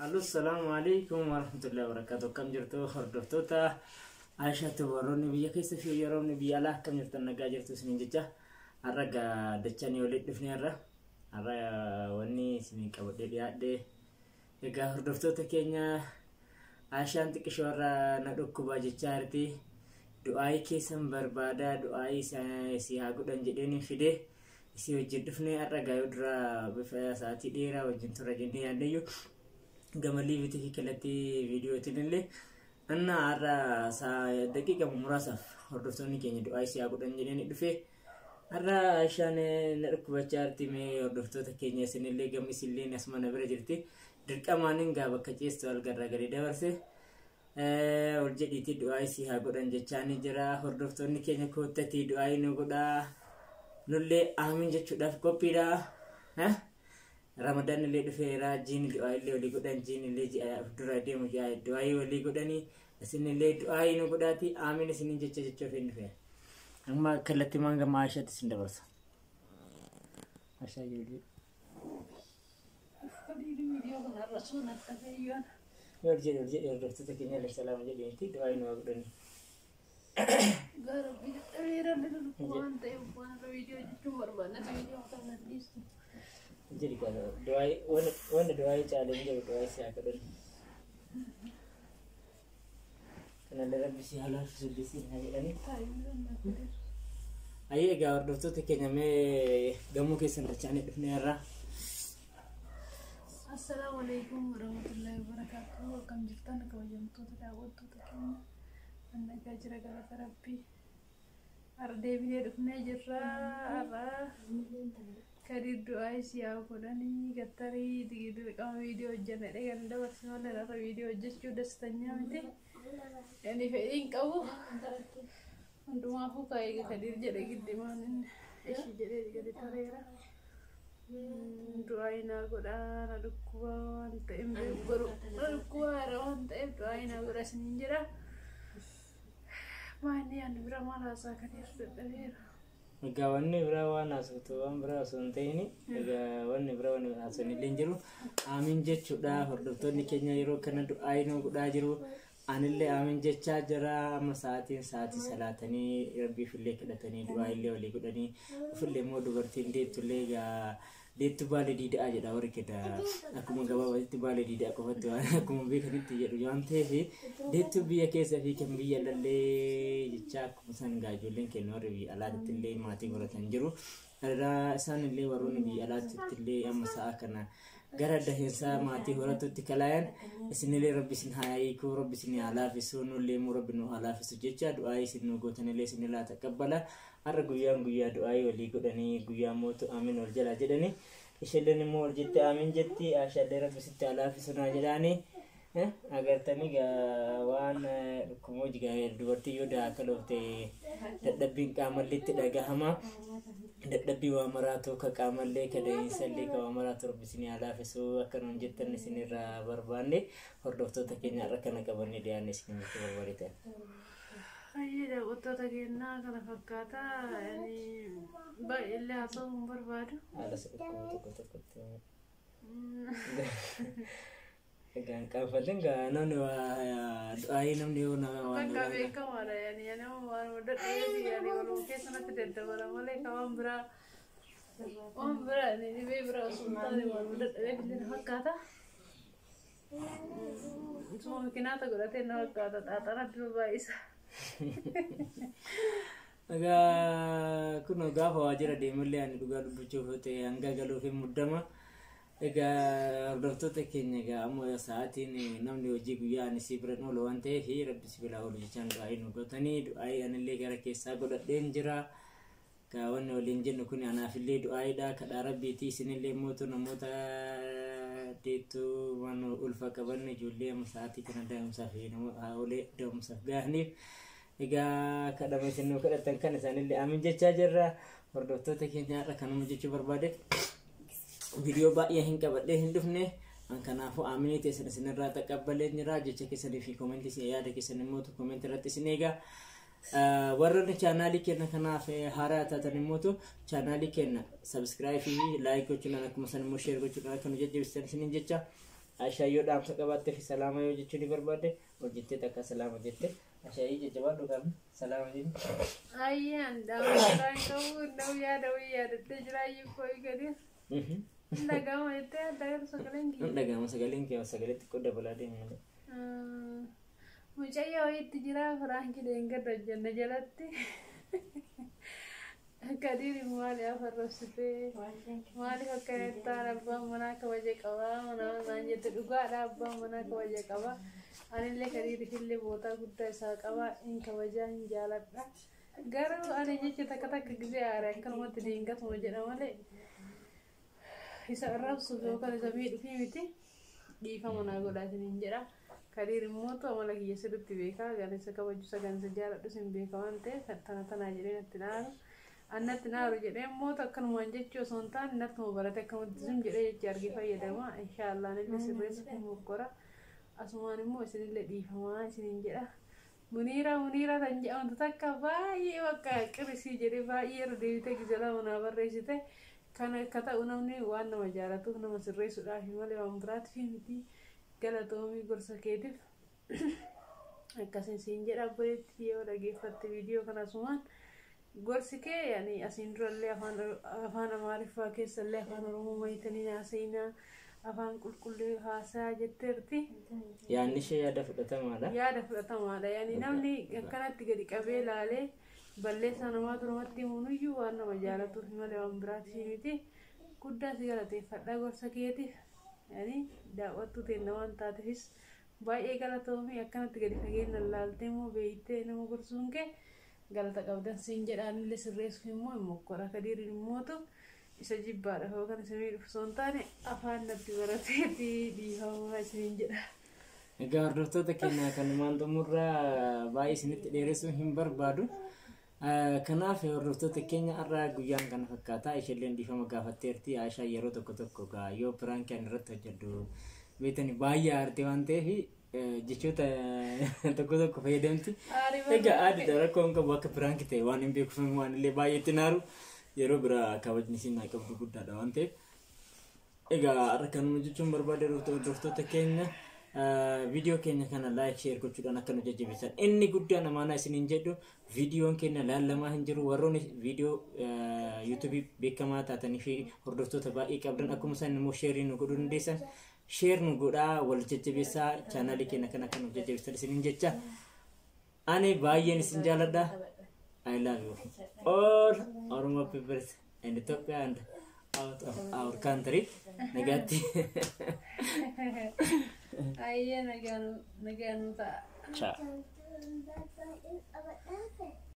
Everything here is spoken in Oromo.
Allo, salaamu alaikum warahmatullahi wabarakatuh. Akkam jirtu, hordoftoota Aishaatti, warroonni biyya keessa fi yeroonni biyya alaa? Akkam jirtan? Nagaa jirtu isiniin jecha. Har'a gaa dachanii walitti dhufne. Har'a wanni isiniin qabadhee dhiyaadhe, egaa hordoftoota keenya, Aishaan xiqqishoo irra na dhukkubaa jechaa jirti. Du'aayii keessan barbaada, du'aayii si haa godhan jedheen fide. Isii wajjin dhufne. Har'a gaa yoo dura bifa sa'aatii dheeraa wajjin turra jennee yaadneyyuu, gama liiviitii fi kallattii viidiyootiin illee anna har'a daqiiqa muraasaaf hordoftoonni keenya du'aa isii haa godhan jedheen dhufe. Har'a Aishaan na dhukkubachaa jirti. Mee hordoftoota keenya, isinillee gama isillee asuma na bira jirti. Dirqamaan gaa bakka ceestu algarraa gadi dabarse. Ol jedhiitii du'aa isii haa godhan jechaa ni jira. Hordoftoonni keenya, koottatii du'aa nu godhaa. Nullee aamin jechuudhaaf qophiidha. Ramadaan illee dhufeera. Jiin du'aa illee walii godhan, jiin illee ji'a dura deemu ji'a du'aa walii godhanii, isinillee du'aa nu godhaati aamin isinin jecha jechuuf hin dhufe. Amma kallattii maan gama Aishaatti isin dabarsa. Aishaa ijoollee. Ol jedhe, ol jedhe, hordoftoota keenya illee salaama jedheeti du'aa nu godhanii. Gara biyya dheeraa waan ta'eef waan irra viidiyoo jechuun barbaadna, viidiyoo kana dhiistu. Jedhi kana, du'aa wanni du'aa caalee hin jiru, du'aa si haa godhan. Kanallee Rabbi si haa laaffisu illee haa jedhanii. Ayyee, egaa hordoftoota keenya, mee gamoo keessan dachaanii dhufne irraa. Assalaamu alaikum warahmatullahi wabarakatuh. Akkam jirtan, kabajamtoota daawwattoota keenya? Nagaa jira, galata Rabbii. Har'a deebinee dhufnee jirra. Har'a Kadiir du'aa isii haa godhanii gattarii dirqama viidiyoo hojjannedha kan dabarse malee har'a viidiyoo hojjechuu dastanyaa miti. Yani fedhiin qabu. Hundumaafuu kaa'ee Kadiir jedhe giddimaan inni ishii jedhee gadi tareera. Du'aa naa godhaa, na dhukkuba waan ta'eef beeku, garuu na dhukkubaa jira waan ta'eef du'aa naa godha isiniin jedha. Maanni ani bira maal haasaa, Kadiir dadhabeera. Egaa wanni biraa waan haasoftu waan biraa osoo hin ta'in, egaa wanni biraa wanni haasofni illee hin jiru. Aamin jechuudha. Hordoftoonni keenya yeroo kana du'aa nu godhaa jiru. Anillee aamin jechaa jira. Amma sa'aatiin sa'aatii salaatanii Rabbiif illee kadhatanii du'aa illee walii godhanii, ofillee immoo dubartiin deettullee egaa deettu baala diidaa jedha warri kedha, akkuma gabaabatti baala diidaa qofatti waan akkuma beekanitti jedhu waan ta'eef, deettu biyya keessa fi kan biyya alallee jechaa akkuma isaan egaa ijoolleen keenya warri biyya alaatti illee maatii horatan jiru. Irraa isaan illee warroonni biyya alaatti illee amma sa'a kana gara daheensaa maatii horatutti kalaayan, isinillee Rabbi isin haa hiikuu, Rabbi isin haa laafisu, nullee immoo Rabbi nu haa laafisu jecha du'aa isin nu gootanillee isin laa taqabbala. Har'a guyyaan guyyaa du'aa walii godhanii, guyyaa mootu aamin wal jalaa jedhanii, isheen immoo ol jette aamin jetti. Aishaallee Rabbi sitti haa laafisu naa jedhaanii. Agartanii gaa waan dhukkumoo dubartii yoo daa akka loofte dadhabbiin qaamallee itti dhagahama. Dadhabbii waa maraatu ka qaamallee ka da'iinsallee ka waa maraatu Rabbi isin haa laafisu akka nuun jettan isinirraa barbaanne. Hordoftoota keenya, har'a kana qabannee dhiyaanne isin jechuu barbaadetan. Hayyee, daawwattoota keenyaa, kana fakkaata. Yani baay'eellee haasa'uu hin barbaadu. Haala isa dhukkuba tokko tokkotti. Egaa hin qaanfatin gaa, namni waa du'aayii namni yoo nama waan Bakka beekamaadha, yani nama waan dadhabeef yani waluma keessa natti daddabala malee ka waan biraa yani dhibee biraa osoo hin taane waan dadhabeef illee na fakkaata. Suma mikinaata godhatee na fakkaata, xaaxaratti baay'isa. Egaa kun gaafa waajjira deemullee ani dhugaa dubbachuuf ta'e hanga galuuf hin muddama. Egaa hordoftoota keenya, egaa amma sa'aatiin namni hojii guyyaa ani si bira oolu waan ta'eef, Rabbi si bira oolu jechaan du'aayii nu gootanii, du'aayii anillee gara keessaa godhadheen jira. Egaa wanni waliin jennu kun anaafillee du'aayiidha, kadhaa Rabbiiti. Isinillee mootu namoota deettuu waan ulfa qaban, ijoollee amma sa'aatii kana da'umsaaf haadholee da'umsaaf gahaniif, egaa kadhama isin nu kadhatan kan isaanillee aamin jechaa jirra. Hordoftoota keenya, har'a kanuma jechuu barbaade. Viidiyoo baay'ee hin qabadhee hin dhufne. An kanaafuu aaminii teessan isinirraa taqabbalee jira. Jecha keessanii fi koomentii yaada keessan immoo koomentii irratti isin eega. Warroonni chaanaalii keenya kanaaf haaraa taatan immoo chaanaalii keenya subscribe fi like gochuudhaan, akkuma san immoo share gochuudhaan akka nu jajjabeessitan isiniin jecha. Ashaa yoo dhaamsa qabaattee fi salaama yoo jechuu ni barbaadde hojjettee takka salaama jette. Ashaayii jajjabaadhu qabna salaama jennu. Ayyaan daawwataa hin qabu nda'u yaada wayii yaadattee jiraayyuu koo gadi. Dhaga'ama jettee adda gara sagaleen kiyya. Dhaga'ama sagaleen kee sagalee xiqqoo dabalaa deema malee. Mucayyoo wayiitti jira firaankii leengadda hojjanna jalatti. Kadiir maaliif arrabsitee maaliif akka jettaan abbaan manaa kabaja qabaa manaa naan jette dhugaadha abbaan manaa kabaja qabaa. Anillee Kadiirifillee bootaa guddaa isaa qabaa hin kabajaa hin jaaladha. Garuu ani jecha takka takka gisee aare akkanumatti deengatuma jedha malee isa arrabsuuf yookaan isa miidhuufi miti dhiifama naa godhaa isiniin jedha. Kadiir immoo amala kiyya sirriitti beekaa gan isa kabaju isa gan isa jaaladhu sin beeka waan ta'eef tana tanaa jedhee natti naaru. Annatti naaru jedhee immoo akkanumaan jechuu osoo hin taane nattuma barate akkamatti sun jedhee jecha argee fayyadama. Inshaallah anillee sirreessuuf mokkora. Asumaan immoo isinillee dhiifamaa isiniin jedha. Muniira Muniira kan jedhamtu takka baay'ee bakka qirisii jedhee baay'ee irra deebitee gizee lama naa barreessite. Kan akka ta'u namni waan nama jaalatuuf nama sirreessuudhaaf malee waan biraatiif miti. Galatoomii gorsa keetiif. Akkasiin siin jedha obboleetti yoo dhageeffatte viidiyoo kana asumaan gorsi kee yani asiin durallee afaan afaan Amaariffaa keessallee afaan Oromoo mayitanii haasa'inaa afaan qulqulluu haasaa jetteerti. Yaadni ishee yaada fudhatamaadha. Yaada fudhatamaadha. Yani namni akkanatti gadi qabee ilaalee balleessaa namaa turumatti himuunuyyuu waan nama jaalatuuf malee waan biraatiif miti. Guddaa si galateeffadha gorsa keetiif. Yani daawwattuu teenna waan taateefis baay'ee galatoomii akkanatti gadi fageenyaan laaltee immoo beektee nama gorsuun kee galata qabdan siin jedhaanillee sirreessuuf immoo hin mokkora. Kadiiriin immootu isa jibbaadha yookaan isa miidhuuf osoo hin taane afaan natti barateeti dhiifamaa isiniin jedha. Egaa hordoftoota keenya kanumaan xumurraa baay'ee isinitti dheeressuu hin barbaadu. Kanaaf hordoftoota keenya har'a guyyaan kana fakkaata. Isheelleen dhiifama gaafatteerti. Aishaa yeroo tokko tokko gaa yoo piraankii ani irratti hojjedhu beektani baay'ee aarti waan ta'eef jechoota tokko tokko fayyadamti. Egaa aadidha rakkoo hin qabu akka piraankii ta'e waan hin beekuuf waan illee baay'ee itti naaru yeroo biraa kabajni isiin naa qabdu guddaadha waan ta'eef. Egaa har'a kanuma jechuun barbaade hordoftoota keenya viidiyoo keenya kana like share gochuudhaan akka nu jajjabeessan. Inni guddaan amaanaa isiniin jedhu viidiyoon keenya laallamaa hin jiru. Warroonni viidiyoo yuutuubii beekamaa taatanii fi hordoftoota baay'ee qabdan akkuma isaan immoo sheerii nu godhuu dandeessan. Share nu godhaa wal jajjabeessaa chaanaalii keenya kana akka nu jajjabeessan isiniin jecha. Ani baay'een isin jaaladha. I love you all Oromo people in Ethiopia and out of our country. Nagaatti. Ayyee nagaan nagaan ta'a. Ciao. Ciao.